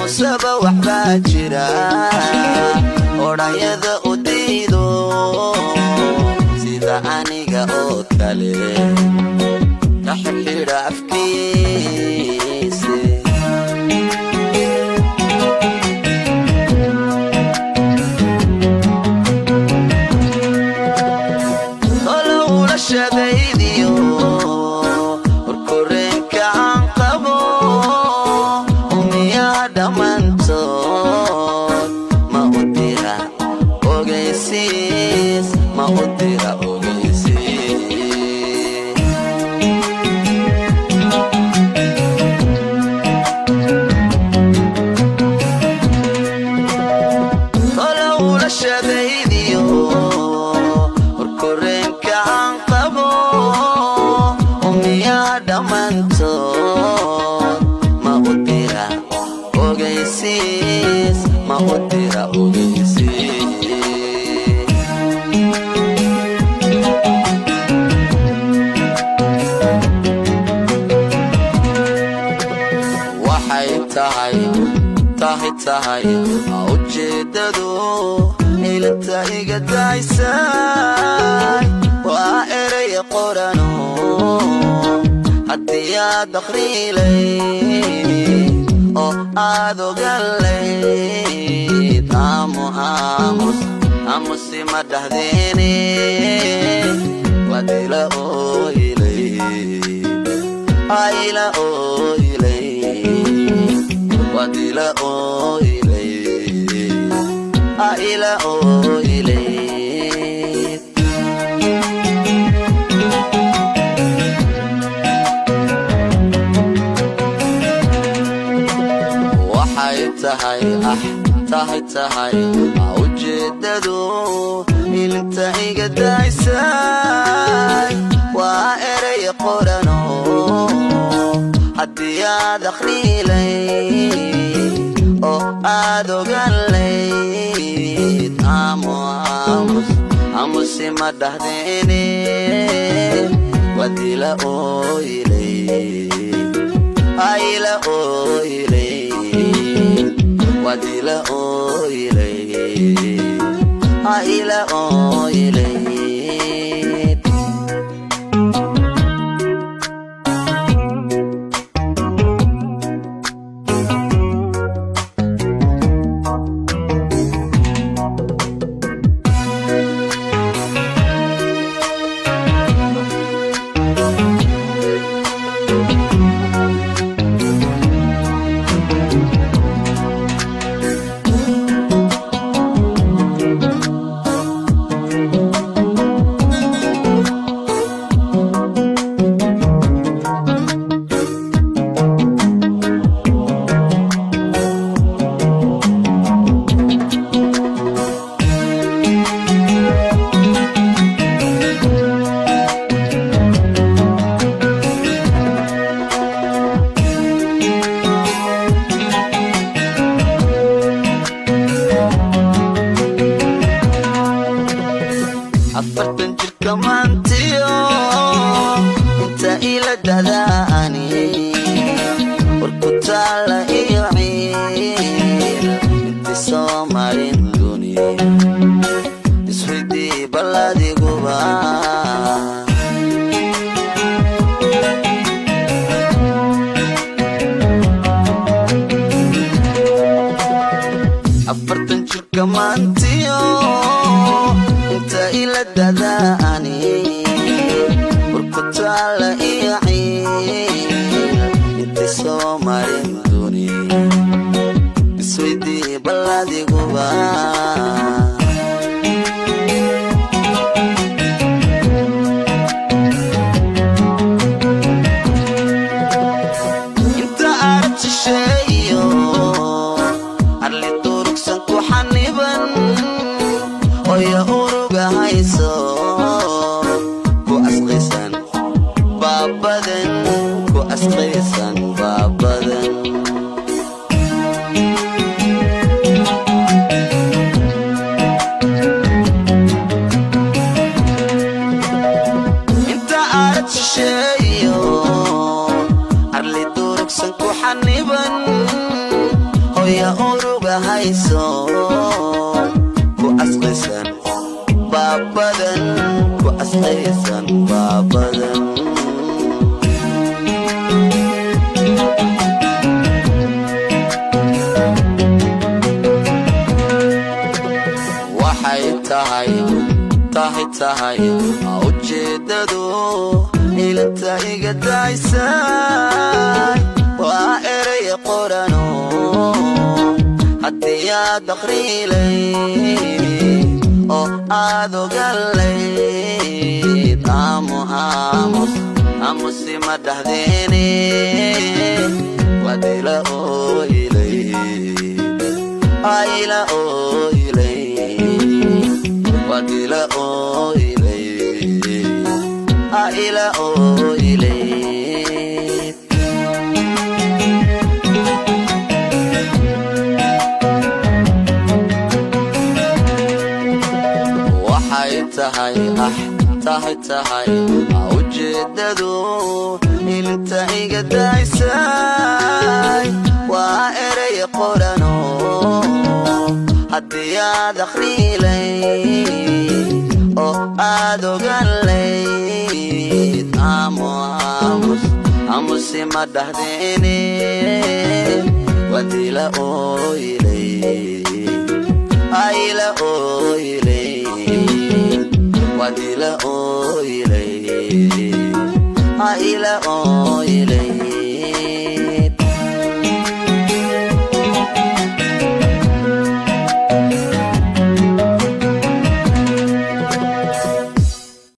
Aamusaba waxbaa jira odhahyada u diido sida aniga oo kale ka xidhxidha afkiise. Tolowlashadaydiyo horkoreenka aan qabo umiyaha dhammaantood ma u dira ogeysiis, ma u dira ogeysiis. Tolowlashadaydiyo horkoreenka aan qabo umiyaha dhammaantood ma u dira ogeysiis, ma u dira ogeysiis. Waxay tahay tahay tahay ujeeddadu ilinta iga daysay waa erey qorano haddii aad akhriilay oo aad ogalayd aamu aamus aamusi ma dhahdeene waad ila ooylay, ila ooylay, waad ila ooylay, ila ooylay. Waxay tahay ah tahay tahay ujeeddadu ilinta iga daysay waa erey qorano haddii aad akhriilay oo aad ogalayd aamu aamus aamusi ma dhahdeene waad ila ooylay, ila ooylay, waad ila ooylay, ila ooylay. 40 jirka maantiyo inta ila dadaani warku taalla iyo ciil inti soo marin duni isweydii balladiguba. 40 jirka maantiyo inta ila dadaani warku taalla iyo ciil inti soo marin duni isweydii balladiguba. Inta arag shisheeyo arli durugsan ku xaniban oya uruga hayso ku asqaysan baabadan, ku asqaysan baabadan. Inta arag shisheeyo arli durugsan ku xaniban. Hooya uruga hayso ku asqaysan baabadan, ku asqaysan baabadan. Waxay tahay tahay tahay ujeeddadu ilinta iga daysay, waa erey qorano haddii aad akhriilay oo aad ogalayd. Aamu aamus aamusi ma dhahdeene, waad ila ooylay, ila ooylay, waad ila ooylay, ila ooylay. Waxay tahay ah tahay tahay ujeeddadu ilinta iga daysay, waa erey qorano haddii aad akhriilay oo aad ogalayd. Aamu aamus aamusi ma dhahdeene, waad ila ooylay, ila ooylay, waad ila ooylay, ila ooylay.